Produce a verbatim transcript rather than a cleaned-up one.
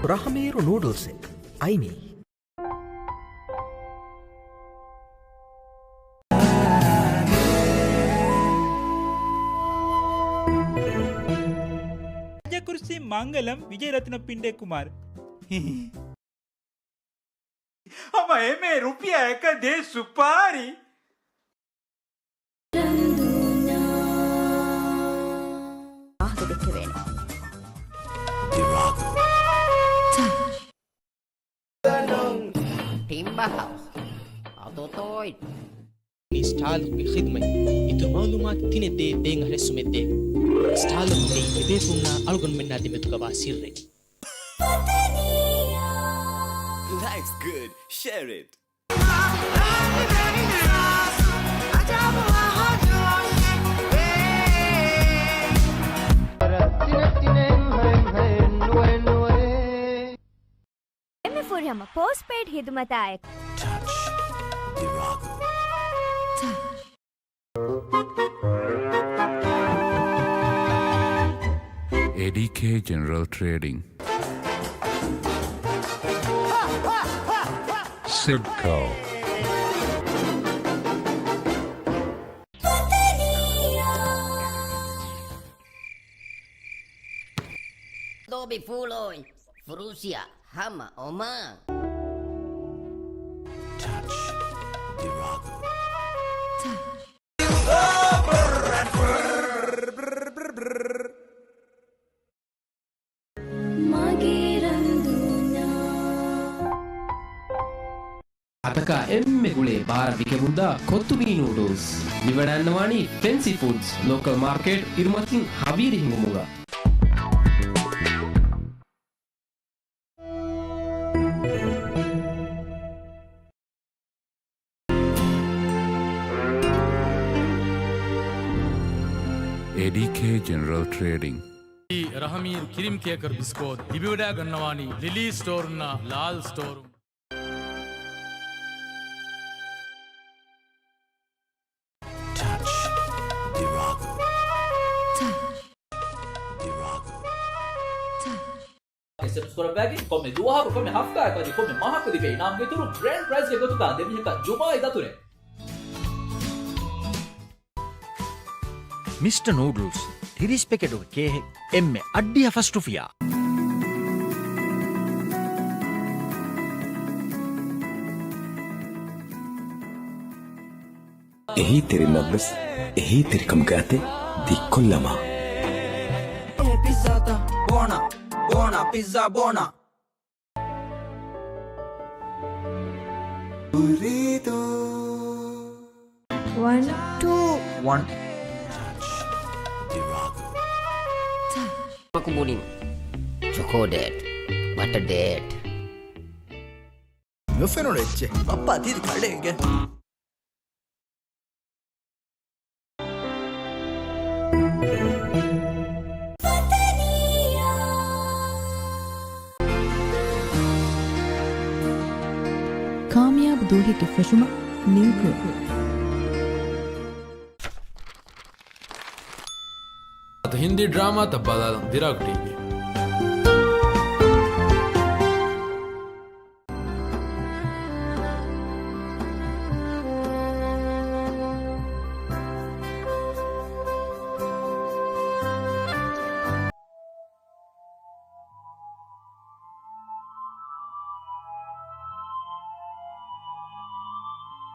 ރަހަމީރު ނޫޑުލްސް އެއް. އައިނީ. ރާޖަކުރުސީ މަންގަލަމް ވިޖަޔަރަތްނަ ޕިންޑޭ ކުމާރު. ހަމަ އެމޭ ރުފިޔާ އެކަ ދޭ ސުޕާރީ. ވާހަކަ ދެއްކެވޭނެ. ޓިމްބަ ހައުސް. އަތޮތޯއި. ސްޓާލުގެ ޚިދުމަތް. އިތުރު މައުލޫމާތު ތިނެއް ދޭ ދޭން އަހަރެއްސުމެއް ދޭ. ސްޓާލުގެ ދޭ ލިބޭފުންނާ އަޅުގަނޑުމެންނާ ދެމެދުގަވާ ސިއްރެއް. Life's good, share it. އެންމެ ފުރިހަމަ ޕޯސްޓް ޕެއިޑް ހިދުމަތާއެކު. އޭޑީކޭ ޖެނެރަލް ޓްރޭޑިންގ. ސިޑްކޯ. ލޯބި ފޫޅޯއި. ފުރޫޝިއާ ހަމަ އޮމާން. މަގޭ ރަން ދުނިޔާ. އަތަކާ އެންމެ ގުޅޭ ބާރަށް ވިކެމުންދާ ކޮއްތުމީ ނޫޑުލްސް. ލިބިވަޑައިގަންނަވާނީ ފެންސީ ފުޑްސް، ލޯކަލް މާރކެޓް، އިރުމަތިން ހަވީރި ހިނގުމުގަ. އޭޑީކޭ ޖެނެރަލް ޓްރޭޑިންގ. ރަހަމީރު ކްރީމް ކޭކަރު ބިސްކޯތް ލިބިވަޑައިގަންނަވާނީ ލިލީ ސްޓޯރުންނާ ލާލް ސްޓޯރުން. ސަބްސްކްރައިބް ވެގެން ކޮންމެ ދުވަހަކު، ކޮންމެ ހަފްތާއަކު އަދި ކޮންމެ މަހަކު ލިބޭ އިނާމްގެ އިތުރުން ގްރޭންޑް ޕްރައިޒްގެ ގޮތުގަ ދެމީހަކަށް ޖުމާ އިދަތުރޭ. މިސްޓަ ނޫޑުލްސް، ތިރީސް ޕެކެޓުގެ ކޭހެއް، އެންމެ އައްޑިހަ ފަސްޓުފިޔާ. އެހީތެރިންނަށްވެސް އެހީތެރިކަމުގެ އަތެއް ދިއްކޮށްލަމާ. ޕިއްޒާތައް ބޯނަ، ބޯނަ، ޕިއްޒާ ބޯނަ. ވަން، ޓޫ. ވަން. މަކު ބުނިން. ޗޮކޯ ޑޭޓް. ބަޓަ ޑޭޓް. ނުފެނުނު އެއްޗެއް. ބައްޕާ ތިރި ކަޅޭގެ. ކާމިޔާބު ދުވަހެއްގެ ފެށުމަށް ނިންކުރު. އަދި ހިންދީ ޑްރާމާތައް ބަލާލަން ދިރާގު ޓީވީ.